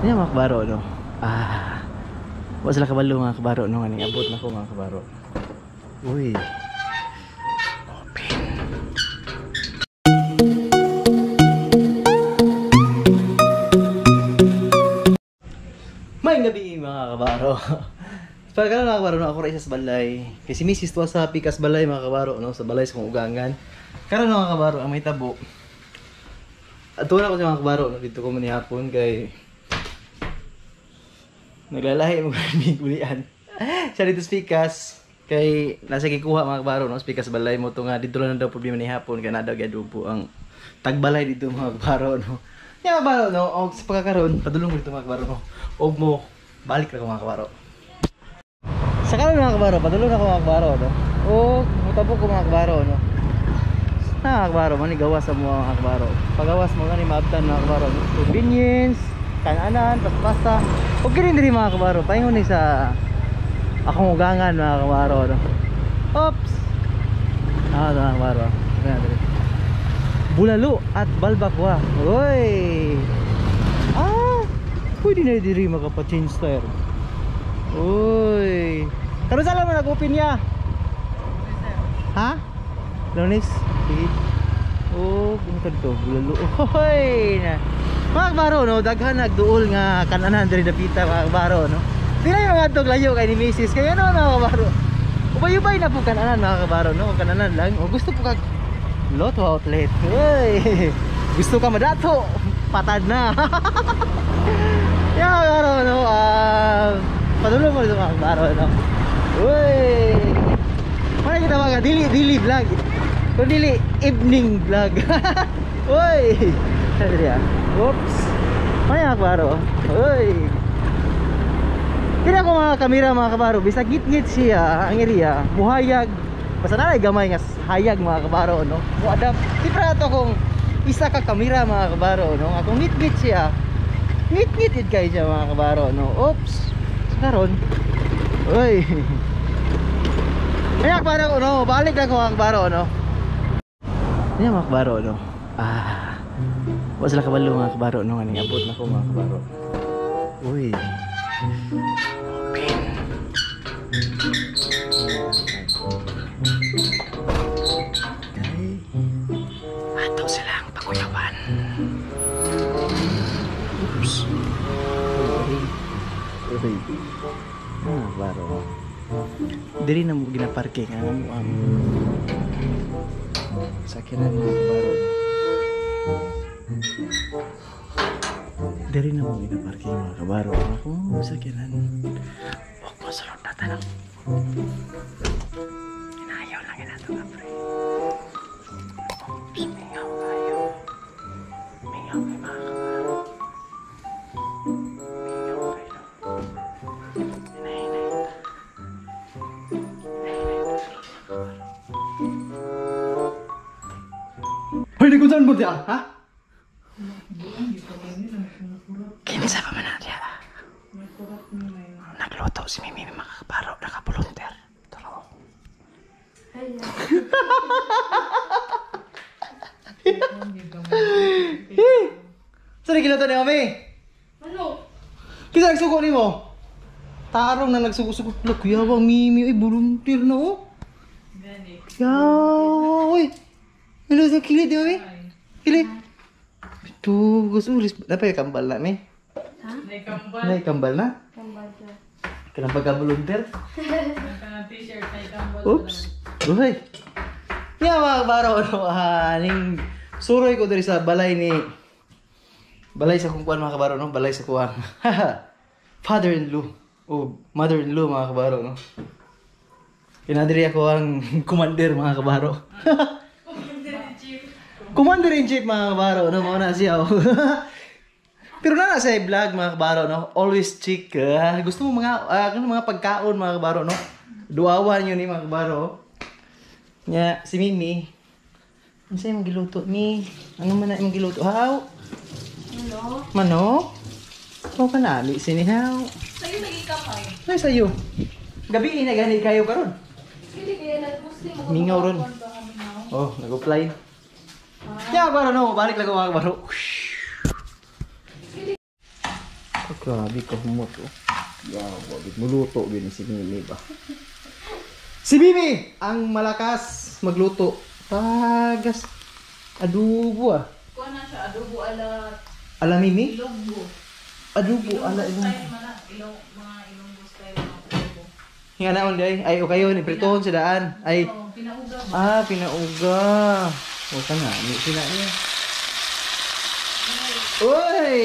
Niya mga kabaro, no? Ah, wa sila kabalo mga kabaro, no? Nganing abot na ko mga kabaro. Uy. Open. May gabi mga kabaro. Pagka mga kabaro, no, ako ra isa sa balay. Kasi misis tuwa sa pikas balay mga kabaro, no? Sa balay sa kong ugangan. Karon mga kabaro, ang may tabo. Ato na ko sa mga kabaro, no? Dito ko manihapon kay naglalahi mo kami gulian. Siya dito sa pikas kay nasa gikuha mga kabaro, no? Pikas balay mo to nga dito lang daw problema ni hapon kay na daw gadubo ang tagbalay dito mga kabaro, no. Nya mga kabaro, no, og sa pagkakaron padulong ko dito mga kabaro, no. Og mo balik ra ko mga kabaro. Sa karon mga kabaro, padulong ako mga kabaro, no. Og mutabok ko mga kabaro, no. Na mga kabaro, man gawas sa mga kabaro. Pagawas mo gani maabtan mga kabaro, no? Convenience, kananan, pasta-pasta. Okay rin diri mga kabaro, paingon ni sa akong ugangan mga kabaro, no. Oops. Ah, mga kabaro. Ayan, diri. Bulalo at balbakwa. Oy. Ah, pwede na diri makapa-change tire. Oy. Karon sa mo nag-open niya? Ha? Lunes? Sige. Oh, bungkad to. Bulalo. Oy. Na. Mga kabaro, no, daghan nagduol nga kananan diri dapita mga kabaro, no. Di na yung mga adtong layo kay ni misis kay ano mga kabaro. Ubay-ubay na po kananan mga kabaro, no. Kananan lang. O gusto po kag Lotto outlet. Uy. Gusto ka madato, patad na. Yeah, mga kabaro, no. Padulong mo dito mga kabaro, no. Uy. Wala kita mga dili vlog. Kung dili evening vlog. Uy. Dili ah. Oops. Ano yung kabaro? Uy. Kaya ako mga kamera mga kabaro, bisag ngit-ngit siya ang area, muhayag. Basta na gamay nga hayag mga kabaro, no. Mo-adapt. Di pra ato kung isa ka kamera mga kabaro, no. Akong ngit-ngit siya. Ngit-ngit gid kay siya mga kabaro, no. Oops. So karon. Uy. Ay kabaro, no. Balik na ko mga kabaro, no. Ano mga kabaro, no. Ah. Wa sila kabalo mga kabaro, no. Nganing abot na ko mga kabaro. Uy. Open. Okay. Ato silang pakuyawan. Oops. Uy. Uy. Ah, kabaro. Diri na mo ginaparking ang sakyanan mga kabaro. Diri na mo ginaparking mga kabaro. Ako sakyanan. Huwag mo sulod na tanong. Inayaw lang ina to ka pre. Oops, mingaw kayo. Mingaw kayo mga kabaro. Mingaw kayo. Hinahinay ta. Hinahinay ta mga kabaro. Hoy, nagkuntan mo diya, ha? Kinsa pa man na diya? Nagluto si Mimi mga kabaro, nakavolunteer. Turo. Saan giluto ni Mami? Manok. Kinsa nagsugo nimo? Tarong na nagsugo-sugo. Look, kuyawang Mimi, ay volunteer na oh. Yaw, oy. Hello sa kilid di Mami? Kilid. Ito, gusto ulis. Dapat kambal na, mi. Ha? Nay kambal. Nay kambal na? Kambal na. Kanang pagka-volunteer? T-shirt, nay kambal. Oops. Uy. Ya mga kabaro, no, ning suroy ko diri sa balay ni balay sa kung kuan mga kabaro, no, balay sa kuan. Father-in-law o mother-in-law mga kabaro, no. Kinadiri ako ang commander mga kabaro. Commander in chief mga kabaro, no, mao na siya. Oh. Pero na sa vlog mga kabaro, no, always chick. Gusto mo mga mga pagkaon mga kabaro, no. Duawan yun ni mga kabaro. Nya si Mimi. Ano sa'yo imong giluto ni? Ano man na imong giluto? How? Ano? Manok? O kanali sinihaw. Sa'yo naging kamay. Ay sa'yo. Gabi na gani kayo karon. Hindi kaya nag-muslim. Mingaw ron. Oh, nag-apply. Ya, kabaro, no, balik lang ko mga kabaro. Oh, grabe ka humot oh. Yawa, gid muluto gid ni si Mimi ba. Si Mimi ang malakas magluto. Tagas adubo ah. Kuha na siya, adobo ala Ala Mimi? Ilonggo. Adubo ala Ilonggo Ilonggo. style man na. Ilong, mga Ilonggo style mga adobo. Nga naon day. Ay o kayo ni pritohon sa daan. Ay Oo, pinauga ba? ah, pinauga. O ka nga, ni sila niya. Uy!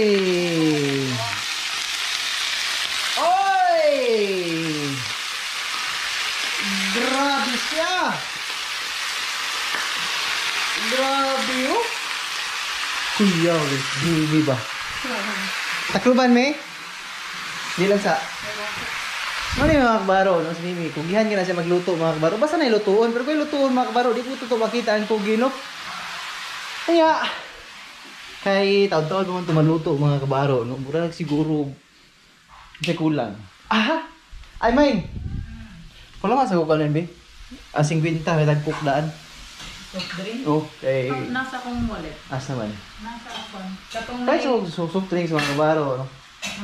Oy! Grabe siya! Grabe oh! Kuya, baby ba? Takluban, me? Di lang sa... Ano yung mga kabaro, no? Si Mimi, kugihan ka na siya magluto, mga kabaro. Basta na ilutuon, pero kung ilutuon, mga kabaro, di ko totoo makita ang kugi, no? Kaya, kay taon-taon pa man tumaluto, mga kabaro, no? Murag siguro, hindi kulang. Aha! Ay, mine! Wala man sa kukal be? Ah, 50, may tagpuk daan. Soft drink? Oh, kay... Ah, nasa akong wallet. Asa man? Nasa akong. Katong Kahit sa soft drinks, mga kabaro, no?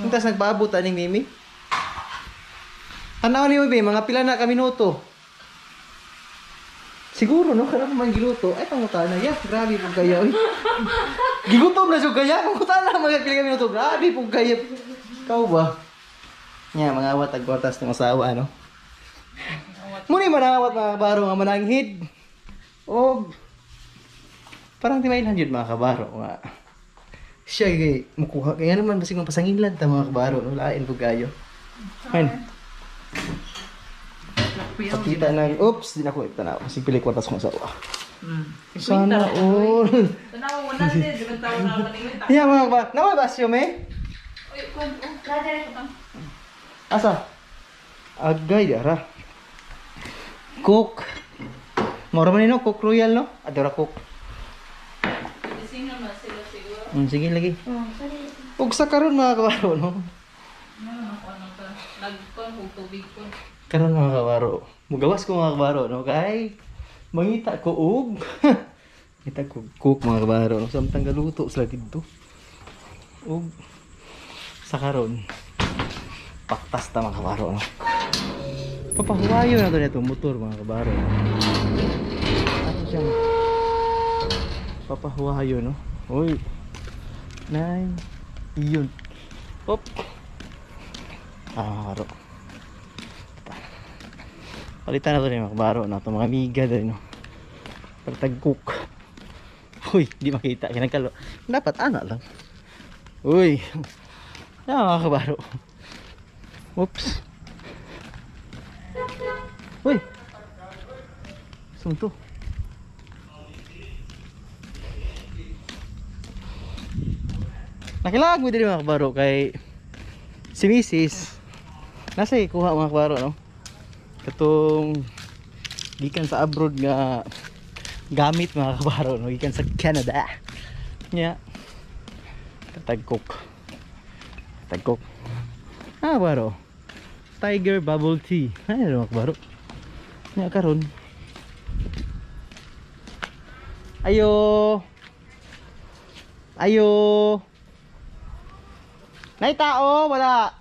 Yung tas nagpaabot, aning Mimi. Tanaw ni Mimi, mga pila na kaminuto. Siguro, no? Karang man giluto. Ay, pangutana. Ya, grabe po kaya. Uy. Gigutom na siya kaya. Pangutana, mga pila kaminuto. Grabe po kaya. Ikaw ba? Nya, mga awat tagkwartas ng asawa, no? Muna yung manangawat mga kabaro nga mananghid. Og parang di mailhan yun mga kabaro nga. Siya kay mukuha kaya naman basig mapasanginlan ta mga kabaro no lain pud kayo. Man, pakita ng oops, di na ko tanaw kasi pili kwartas kong asawa. Sana all. Tanaw, wala din. Di ba tawag na maningit? Yeah, mga kabaro. Nawa ba siyo me? Uy, kung, oh, Asa? Agay dara. Coke. Mora man ni no, Coke Royal no? Adora Coke. Gising naman sila siguro. Sige lagi. Oh, sorry. Ug sa karon mga kabaro no. Ano, ako ano ka. Nagkon, kung tubig ko. Karon mga kabaro. Mugawas ko mga kabaro no kay mangita ko og ngita ko cook mga kabaro no samtang galuto sila didto. Ug sa karon paktas ta mga kabaro no. Papahuwayo na to nito motor mga kabaro. Ato siyang papahuwayo no. Uy. Nay. Iyon. Hop. Ah, mga kabaro. Palitan na to ni mga kabaro na ito mga amiga dali no. Palitag cook. Uy, di makita kinagkalo. Dapat ana lang. Uy. Ah, mga kabaro. Oops. Uy. Saan to? Nakilag mo din mga kabaro kay si Mrs. Nasa kuha mga kabaro no? Katong gikan sa abroad nga gamit mga kabaro no, gikan sa Canada. Nya. Tagkok. Tagkok. Ah, baro. Tiger bubble tea. Ay, ano mga kabaro. Nya karon. Ayo. Ayo. Nay tao, wala.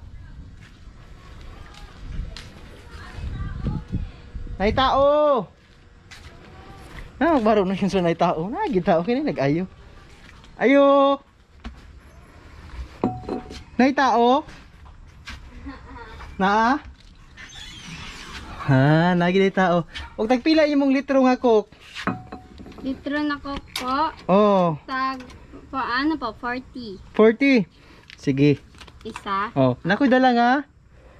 Nay tao. Ah, magbaro na yun sa nay tao. Nagi tao kini nag-ayo. Ayo. Nay tao. Naa? Ha, nagi nay tao. Og tagpila imong litro nga coke. Litro na ko po. Oh, Tag, po, ano po, 40. 40. Sige. Isa. Oh, nakoy dala nga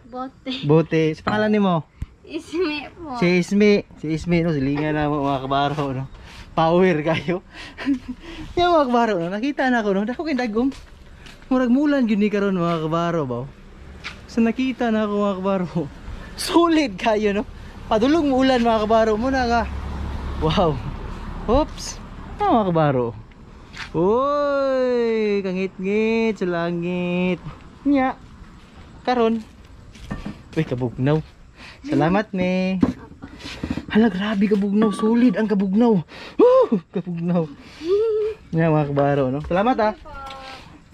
Bote. bote. Sa pangalan nimo? Isme po. Si Ismi, si Ismi no, silingan na mo mga kabaro no. Power kayo. Yung mga kabaro no, nakita na ako no, dako kay dagom. Murag mulan gyud ni karon mga kabaro ba. So nakita na ako mga kabaro. Solid kayo no. Padulong mo ulan mga kabaro mo na ka. Wow. Oops. Ah, mga kabaro. Uy, kangit-ngit sa langit. Nya. Karon. Uy, kabugnaw. Salamat, me. Hala, grabe kabugnaw. Solid ang kabugnaw. Woo! Kabugnaw. Yan mga kabaro, no? Salamat, ah.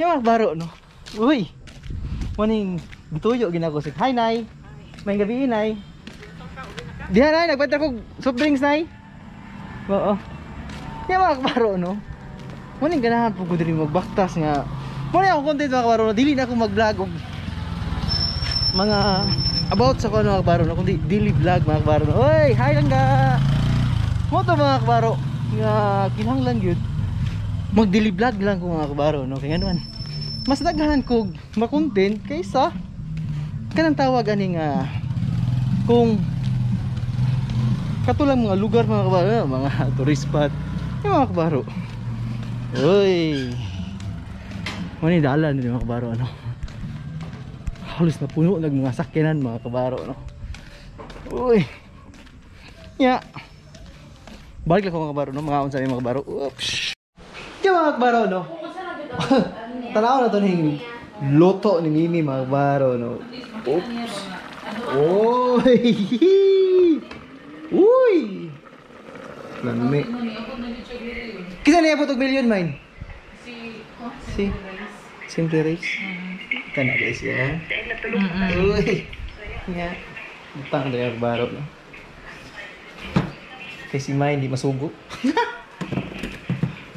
Yan mga kabaro, no? Uy! Morning, gituyo ginako si. Hi nay. May gabi nay. Diha nay, nagbanta ko soft drinks nay. Oo. Ya mga kabaro no. Morning ganahan po ko diri magbaktas nga. Morning ako content mga kabaro no. Dili na ako mag-vlog og mga about sa kuno mga kabaro no, kundi dili vlog mga kabaro no. Oy, hi langga. Mo to mga kabaro nga kinahanglan gyud mag dili vlog lang ko mga kabaro no. Kay ngano mas daghan kog ma-content kaysa kanang tawag ani nga kung katulang mga lugar mga kabaro, mga tourist spot yung mga kabaro. Uy, mani dalan ni mga kabaro ano. Halos na puno nag mga sakyanan mga kabaro no. Uy. Nya. Balik lang ko mga kabaro no, mga unsa mga kabaro. Oops. Nya mga kabaro no. Tanaw na to ning luto ni Mimi mga kabaro no. Oops. Oy. Uy. Lami. Kisa niya po tog million mine? Si Simple Race. Kana guys ya. Uy. Nya. Butang diri kabaro no. Kay si Mai hindi masugo.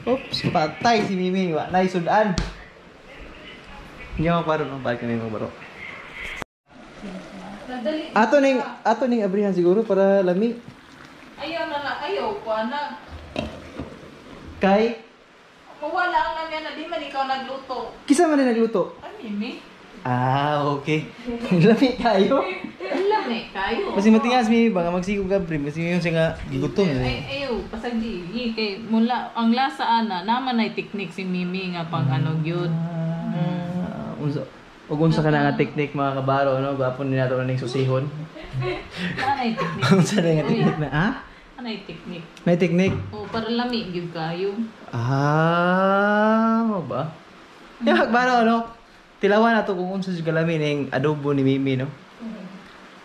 Oops, patay si Mimi, wa nay sudan. Nya kabaro no, balik kami mga baro. Ato ning abrihan siguro para lami. Ayaw na lang, ayaw ko na. Kay mawala ang lami na di man ikaw nagluto. Kisa man ni nagluto? Ay, Mimi. Ah, okay. Lami kayo. Lami kayo. Kasi matingas Mimi ba nga magsigog ka pre, kasi ngayon siya nga gigutom. Ay, ayaw, pasagdi. Kay mula ang lasa ana, naman ay technique si Mimi nga pang ano gyud. Unsa ug unsa ka na nga technique mga kabaro no, gwapo ni nato ning susihon. Anay technique. Unsa na nga technique na ha? Anay technique. May technique. O para lami gyud kayo. Ah, mo ba? Ya kabaro no. Tilawan nato kung unsa jud kalami ning adobo ni Mimi no.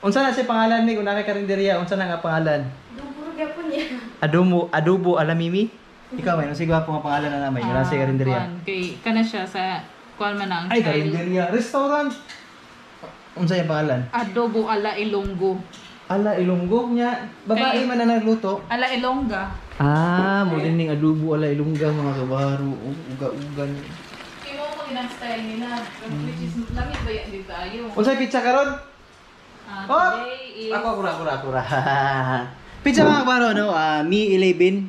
Unsa na siya pangalan ni kung naa kay karinderya, unsa na nga pangalan? Adobo gyapon niya. Adobo, adobo ala Mimi. Ikaw may unsa gwapo nga pangalan na namay, wala siya karinderya. Kay kana siya sa kuan man ang ay karinderya, restaurant. Unsa yung pangalan? Adobo ala Ilonggo. Ala Ilonggo nya, babae man na nagluto. Ala Ilongga. Ah, mo din ning adobo ala Ilongga mga kabaro, uga-uga ni. Imo ko ginang style nila, which is lami ba yan dito ayo. Unsay pizza karon? Oh! Today is Ako kura. Pizza mga kabaro no, May 11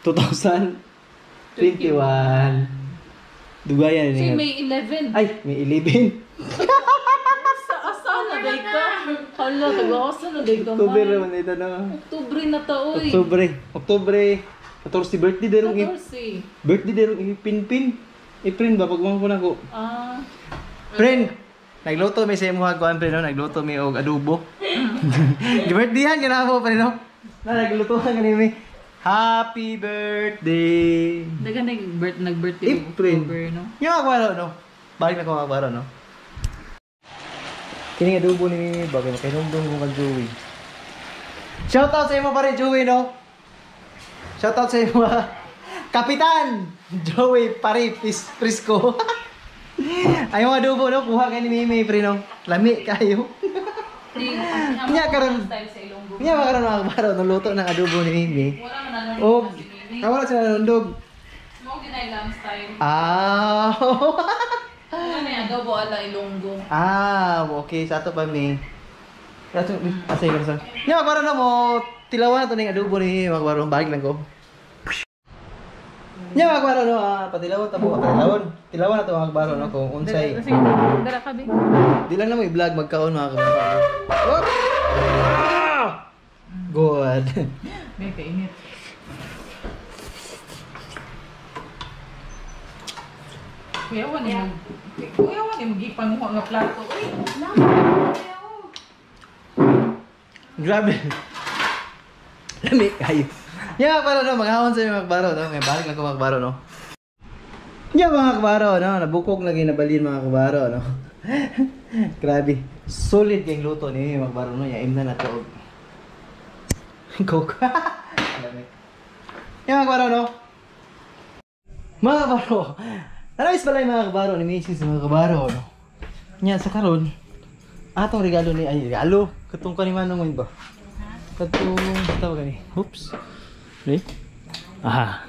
2021. Dugayan Si ni. May 11. Ay, May 11. Sa asa na day ka? Hala, taga-asa na day ka. Oktubre naman ito no. Oktubre na ta oy. Oktubre. 14 birthday derong 14. birthday derong ipinpin. I-print ba pagmang ko nako. Ah. Friend, nagluto mi sa imong kuan pre no, nagluto mi og adobo. Gi-birthdayhan ka na mo pre no. Na naglutohan ka nimi. Happy birthday. Dagan nag-birthday April. October no. Yung mga kabaro no. Balik na ko mga kabaro no. Kini adobo ni Mimi bagay makinumdum ko kang Joey. Shout out sa imo pare Joey no. Shout out sa imo. Kapitan Joey Pare Prisco. Ay mga adobo no, kuha kay ni Mimi pre no. Lami kayo. Nya karon. Nya karon mga kabaro no, luto ng adobo ni Mimi. Wala man nanundog Og na si Mimi. kawala sila nanundog. Mo ginailang style. Ah. Ano na adobo ala Ilonggo. Ah, okay. Sa ato pa mi. Ato, asay ka sa. Nya para na mo tilawan na to ning adobo ni mga kabaro, balik lang ko. Nya mga kabaro no, patilawan ta mo, patilawan. Tilawan na to mga kabaro no kung unsay. Dara ka bi. Di lang na mo i-vlog magkaon mga kabaro. Oh! Ah! Good. May kainit. Kuya, wala mo. Kuya, wala mo gipanguha nga plato. Uy, Grabe. Lami kayo. Nya para no maghawon sa mga kabaro no, ngay balik lang ko mga kabaro no. Nya mga kabaro no, nabukog lagi nabalin mga kabaro no. Grabe. Solid kay luto ni mga kabaro no, yaim na nato og Coke. Lami. Nya mga kabaro no. Mga kabaro. Nalawis pala yung mga kabaro ni Mrs. mga kabaro no. Nya sa karon atong regalo ni, ay, regalo katong kani Manong ba? Katong tawag gani. Oops. Ready? Aha.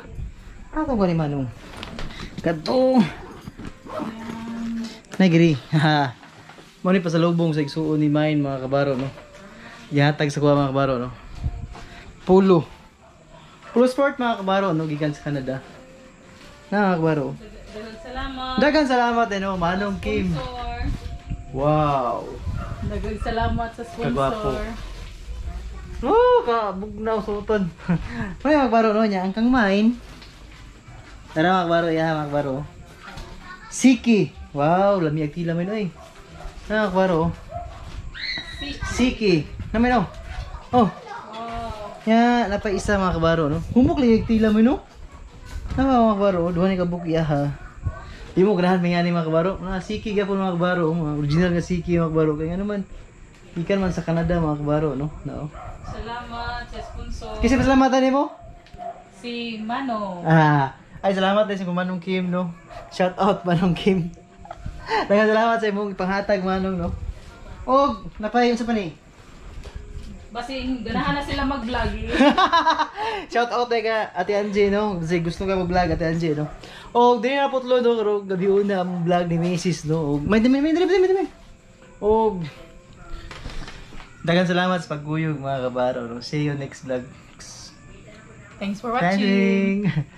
Atong kani Manong. Katong Nagiri. Ha. Mo ni pasalubong sa igsuon ni Mine, mga kabaro, no. Gihatag sa kuha, mga kabaro, no. Polo. Polo Sport, mga kabaro, no, gikan sa Canada. Na, mga kabaro. Daghang salamat. Daghang salamat eh, no, Manong Kim. Sponsor. Wow. Daghang salamat sa Kagwapo. sponsor. Oh, kabugnaw suton. May mga kabaro, no, niya ang kang mine. Tara, mga kabaro, ya, mga kabaro. Siki. Wow, lami ag tila man oy. Na, mga kabaro. Siki. Namin oh. Oh. Wow. Ya, napa isa, mga kabaro, no. Humok lagi ag tila man, no. Na, mga kabaro, duha ni kabuk iya ha. Di mo ganahan may ani, mga kabaro. Na siki gyapon, mga kabaro, mga original nga siki, mga kabaro, kay ngano man. Ikan man sa Canada, mga kabaro, no. No. Salamat sa sponsor. Kasi pasalamatan nimo. Si Mano. Ah, ay, salamat din sa Manong Kim, no. Shout out, Manong Kim. Daghang salamat sa imong panghatag, Manong, no. Og napayon sa pani. Basi ganahan na sila mag-vlog eh. Shout out kay ka Ate Angie, no. Kasi gusto ka mag-vlog, Ate Angie, no. Og dili na putlo, no, karong gabi una ang vlog ni Mrs., no. Og may dami may dami may dami. Og daghang salamat sa pagkuyog, mga kabaro, no. See you next vlog. Thanks for watching. Thanks.